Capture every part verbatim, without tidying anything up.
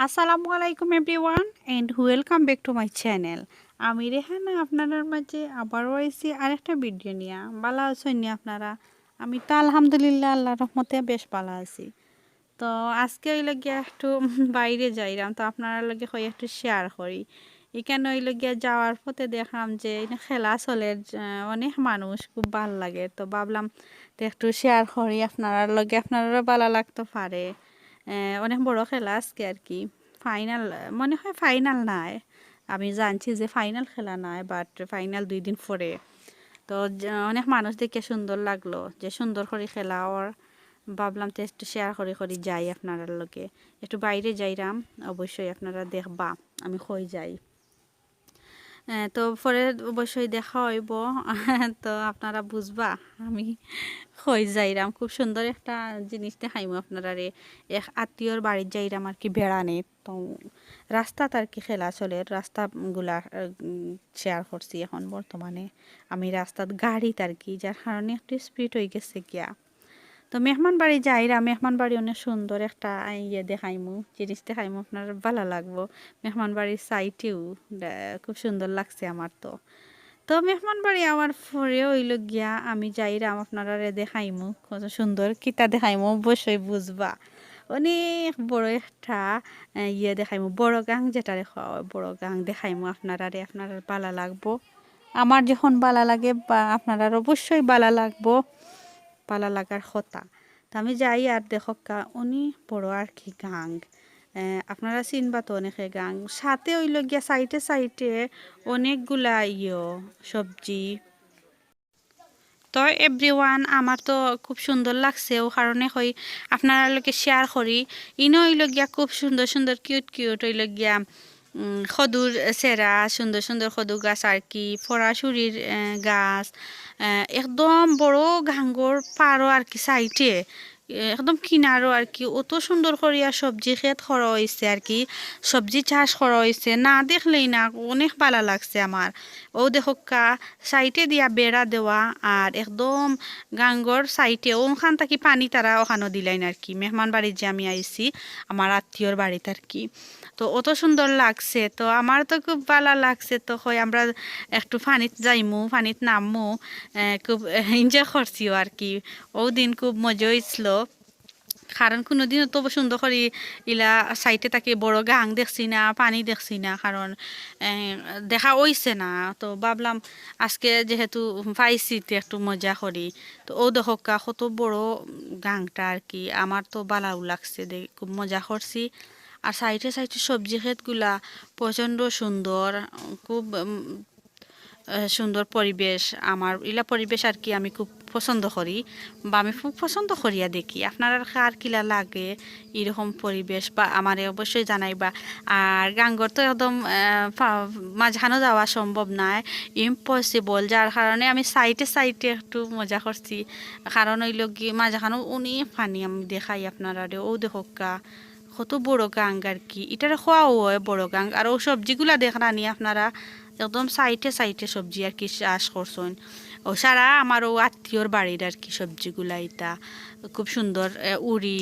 আসসালামু আলাইকুম everyone and welcome back to my channel। আমি রেহানা আপনারার মাঝে আবারও আইছি আরেকটা ভিডিও নিয়া। ভালা আছইন নি আপনারা? আমি তো আলহামদুলিল্লাহ আল্লাহর রহমতে বেশ ভালা আছি। তো আজকে অইলো গিয়া একটু বাইরে যাইরাম, তো আপনারার লগে কই একটু শেয়ার করি। ইখান অইলো গিয়া যাওয়ার পথে দেখলাম যে ইনো খেলা চলের, আহ, অনেক মানুষ, খুব ভালা লাগে। তো ভাবলাম তো একটু শেয়ার করি আপনারার লগে, আপনারারও ভালা লাগতো পারে। আহ, অনেক বড় খেলা আজকে আর কি। ফাইনাল, মনে হয় ফাইনাল নায়, আমি জানছি যে ফাইনাল খেলা নায়, বাট ফাইনাল দুই দিন পরে। তো জ-, অনেক মানুষ দেখে সুন্দর লাগলো যে সুন্দর করি খেলা অর। ভাবলাম তো একটু শেয়ার করি করি যাই আপনারার লগে, একটু বাইরে যাইরাম, অবশ্যই আপনারা দেখবা আমি কই যাই। আহ, তো পরে অবশ্যই দেখা অইবো। তো আপনারা বুঝবা আমি কই যাইরাম। খুব সুন্দর একটা জিনিস দেখাইমু আপনারারে। এক আত্মীয়র বাড়িত যাইরাম আর কি বেড়ানি। তো রাস্তাত আর কি খেলা চলের, রাস্তাগুলা, উম, শেয়ার করছি এখন বর্তমানে। আমি রাস্তাত গাড়িত আর কি, যার কারণে একটু স্পিড অই গেছে গিয়া। তো মেহমান বাড়ি যাইরাম, মেহমান বাড়ি অনেক সুন্দর একটা, আহ, ইয়ে দেখাইমু, জিনিস দেখাইমু, আপনারার ভালা লাগবো। মেহমান বাড়ির সাইডেও, আহ, খুব সুন্দর লাগছে আমার তো। তো মেহমান বাড়ি আওয়ার পরে অইলো গিয়া আমি যাইরাম আপনারারে দেখাইমু, কত সুন্দর কিতা দেখাইমু অবশ্যই বুঝবা। অনেক বড় একটা, আহ, ইয়ে দেখাইমু, বড় গাং যেটারে কওয়া অয়, বড় গাং দেখাইমু আপনারারে, আপনারার ভালা লাগবো। আমার যখন ভালা লাগে বা আপনারার অবশ্যই ভালা লাগবো, ভালা লাগার কথা। তো আমি যাই আর দেখউক্কা অনেক বড় আর কি গাং। আহ, আপনারা চিনবা তো অনেকে গাং। সাথে অইলো গিয়া সাইডে সাইডে অনেকগুলা ইয়ো সবজি। তো everyone, আমার তো খুব সুন্দর লাগছে, অউ কারণে কই আপনারার লগে শেয়ার করি। ইনো অইলো গিয়া খুব সুন্দর সুন্দর কিউট কিউট অইলো গিয়া, উম, কদুর চেরা, সুন্দর সুন্দর কদু গাছ আর কি, ফরাসুরির, আহ, গাছ, আহ, একদম বড় গাঙ্গর পারো আর কি সাইডে, একদম কিনারো আর কি, অত সুন্দর করিয়া সবজি খেত করা অইছে আর কি, সবজি চাষ করা অইছে, না দেখলেই না, অনেক ভালা লাগছে আমার। অউ দেখউক্কা, সাইডে দিয়া বেড়া দেওয়া, আর একদম গাঙ্গর সাইডে অখান থাকি পানি তারা অখানো দিলাইন আর কি, মেহমান বাড়িত যে আমি আইছি, আমার আত্মীয়র বাড়িত আর কি। তো অত সুন্দর লাগছে, তো আমার তো খুব ভালা লাগছে। তো কই আমরা একটু পানিত যাইমু, পানিত নামমু, আহ, খুব এনজয় করছিও আর কি। অউ দিন খুব মজা অইছিল, কারণ কুনুদিনও তো সুন্দর করি ইলা সাইডে থাকি বড় গাং দেখছি না, পানি দেখছি না, কারণ, আহ, দেখা অইছে না। তো ভাবলাম আজকে যেহেতু পাইছি, তে একটু মজা করি। তো অউ দেখউক্কা কত বড় গাংটা আর কি, আমার তো ভালাও লাগছে, দে খুব মজা করছি। আর সাইডে সাইডে সবজি খেতগুলা প্রচণ্ড সুন্দর, খুব, উম, আহ, সুন্দর পরিবেশ। আমার ইলা পরিবেশ আর কি আমি খুব পছন্দ করি, বা আমি খুব পছন্দ করিয়া দেখি। আপনারার কার কিলা লাগে এরকম পরিবেশ, বা আমারে অবশ্যই জানাইবা। আর গাঙ্গর তো একদম, আহ, ফা-, মাঝখানো যাওয়া সম্ভব নায়, ইম্পসিবল, যার কারণে আমি সাইডে সাইডে একটু মজা করছি। কারণ অইলো কি, মাঝখানো অনেক পানি, আমি দেখাই আপনারারে, অউ দেখউক্কা, কত বড় গাং আর কি, ইটারে কওয়া অয় বড় গাং। আর অউ সবজিগুলা দেখরা নি আপনারা, একদম সাইডে সাইডে সবজি আর কি চাষ করছইন। অউ সারা আমার অউ আত্মীয়র বাড়ির আর কি সবজিগুলা ইতা। খুব সুন্দর, এ, উরি,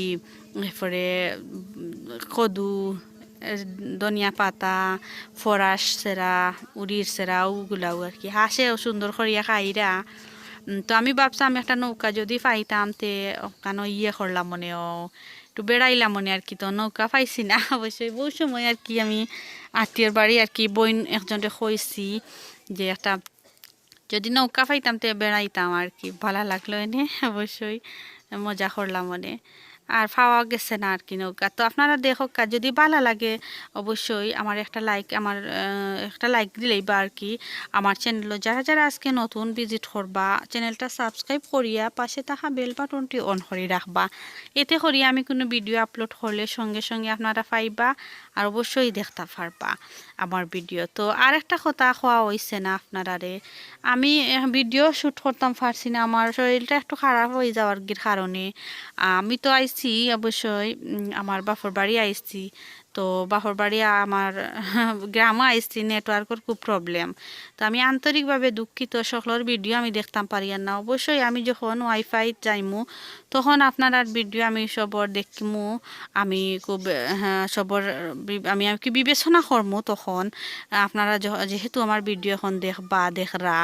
এরপরে, উম, কদু, এ, ধনিয়া পাতা, ফরাস চেরা, উরির চেরা, অউগুলাও আর কি। হাঁসেও সুন্দর করিয়া খাইরা। উম, তো আমি ভাবছিলাম একটা নৌকা যদি পাইতাম, তে অখানো ইয়ে করলাম মনে অয়, একটু বেড়াইলাম মনে আর কি, তো নৌকা পাইছি না। অবশ্যই বউ সময় আর কি আমি আত্মীয়র বাড়ি আর কি বইন একজনরে কইছি যে একটা যদি নৌকা পাইতাম তে বেড়াইতাম আর কি, ভালা লাগলো এনে অবশ্যই মজা করলাম অনে। আর পাওয়া গেছে না আর কি নৌকা। তো আপনারা দেখউক্কা, যদি ভালা লাগে অবশ্যই আমার একটা লাইক, আমার, আহ, একটা লাইক দিলেই বা আর কি আমার চ্যানেলও যারা যারা আজকে নতুন ভিজিট করবা, চ্যানেলটা সাবস্ক্রাইব করিয়া পাশে থাকা বেল বাটনটি অন করি রাখবা। এতে করি আমি কুনু ভিডিও আপলোড করলে সঙ্গে সঙ্গে আপনারা পাইবা, আর অবশ্যই দেখতা পারবা আমার ভিডিও। তো আর একটা কথা কওয়া অইছে না আপনারারে, আমি, আহ, ভিডিও শ্যুট করতাম পারছি না, আমার শরীরটা একটু খারাপ অই যাওয়ার গির কারণে। আমি তো আইছি অবশ্যই, উম, আমার বাপর বাড়ি আইছি, তো বাপর বাড়ি আমার গ্রামো আইছি, নেটওয়ার্কর খুব প্রবলেম। তো আমি আন্তরিকভাবে দুঃখিত, সকলর ভিডিও আমি দেখতাম পারিয়ার না। অবশ্যই আমি যখন ওয়াইফাইত যাইমু, তখন আপনারার ভিডিও আমি সবর দেখমু। আমি খুব, হ্যাঁ, সবর বি-, আমি আর কি বিবেচনা করমু তখন। আপনারা য-, যেহেতু আমার ভিডিও এখন দেখবা, দেখরা,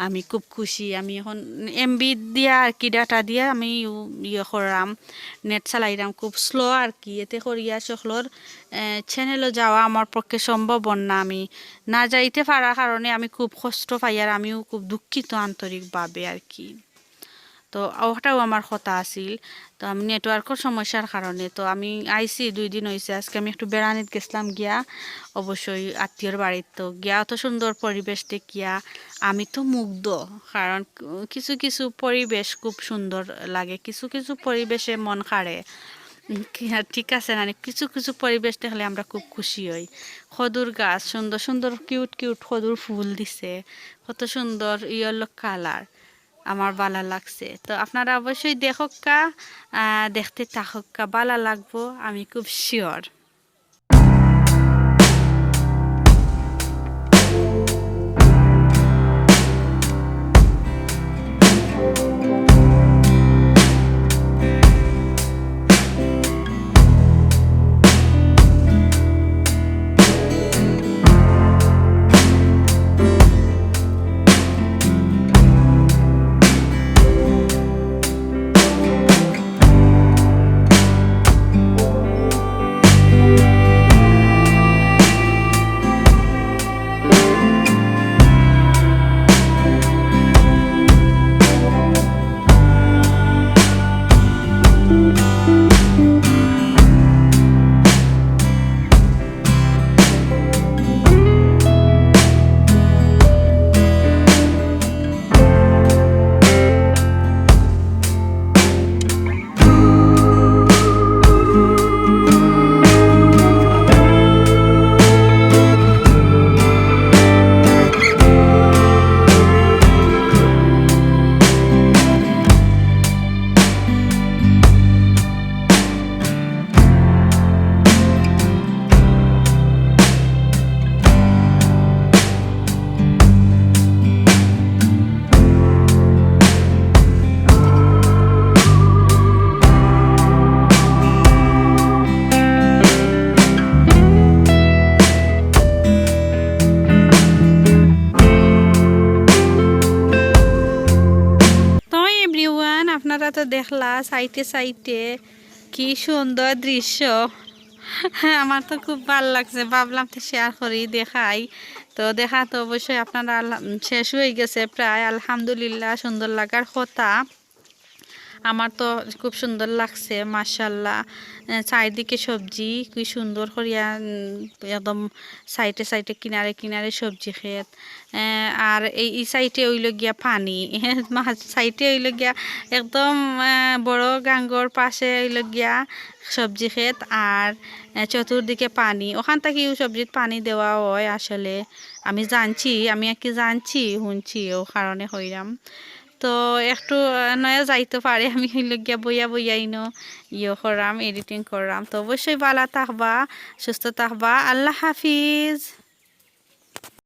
আমি খুব খুশি। আমি এখন এমবি দিয়া আর কি, ডাটা দিয়া আমি ইউ-, ইয়ে করাম, নেট চালাইরাম, খুব স্লো আর কি। এতে করিয়া সকলর, এ, চ্যানেলো যাওয়া আমার পক্ষে সম্ভব অর না। আমি না যাইতে পারার কারণে আমি খুব কষ্ট পাই, আর আমিও খুব দুঃখিত আন্তরিকভাবে আর কি। তো ওটাও আমার কথা আছিল। তো আমি নেটওয়ার্কর সমস্যার কারণে, তো আমি আইছি দুই দিন অইছে। আজকে আমি একটু বেড়ানিত গেছিলাম গিয়া, অবশ্যই আত্মীয়র বাড়িত। তো গিয়া অত সুন্দর পরিবেশ দেখিয়া আমি তো মুগ্ধ, কারণ কিছু কিছু পরিবেশ খুব সুন্দর লাগে, কিছু কিছু পরিবেশে মন কাড়ে। উম, কি আর ঠিক আছে না, কিছু কিছু পরিবেশ দেখলে আমরা খুব খুশি হই। কদুর গাছ, সুন্দর সুন্দর কিউট কিউট কদুর ফুল দিছে, কত সুন্দর ইয়েলো কালার, আমার ভালা লাগছে। তো আপনারা অবশ্যই দেখউক্কা, আহ, দেখতে থাকউক্কা, ভালা লাগবো, আমি খুব শিওর। তো everyone, আপনারা তো দেখলা সাইডে সাইডে কি সুন্দর দৃশ্য। আমার তো খুব ভালা লাগছে, ভাবলাম তো শেয়ার করি, দেখাই। তো দেখা তো অবশ্যই আপনারা আল-, শেষ হয়ে গেছে প্রায়, আলহামদুলিল্লাহ, সুন্দর লাগার কথা। আমার তো খুব সুন্দর লাগছে, মাশাআল্লাহ। এ, চারিদিকে সবজি, কি সুন্দর করিয়া, উম, একদম সাইডে সাইডে, কিনারে কিনারে সবজি ক্ষেত। এ, আর এই, এই সাইডে অইলো গিয়া পানি, মাঝ সাইডে অইলো গিয়া একদম, এ, বড় গাঙ্গর পাশে অইলো গিয়া সবজি ক্ষেত, আর, এ, চতুর্দিকে পানি। ওখান থাকিউ সবজিত পানি দেওয়া হয় আসলে। আমি জানছি, আমি আর কি জানছি, হুনছি, ও কারণে কইরাম। তো একটু, আহ, নয়া যাইতো পারে, আমি অইলো গিয়া বইয়া বইয়া ইনো ইয়ে করাম, এডিটিং করাম। তো অবশ্যই ভালা থাকবা, সুস্থ থাকবা। আল্লাহ হাফিজ।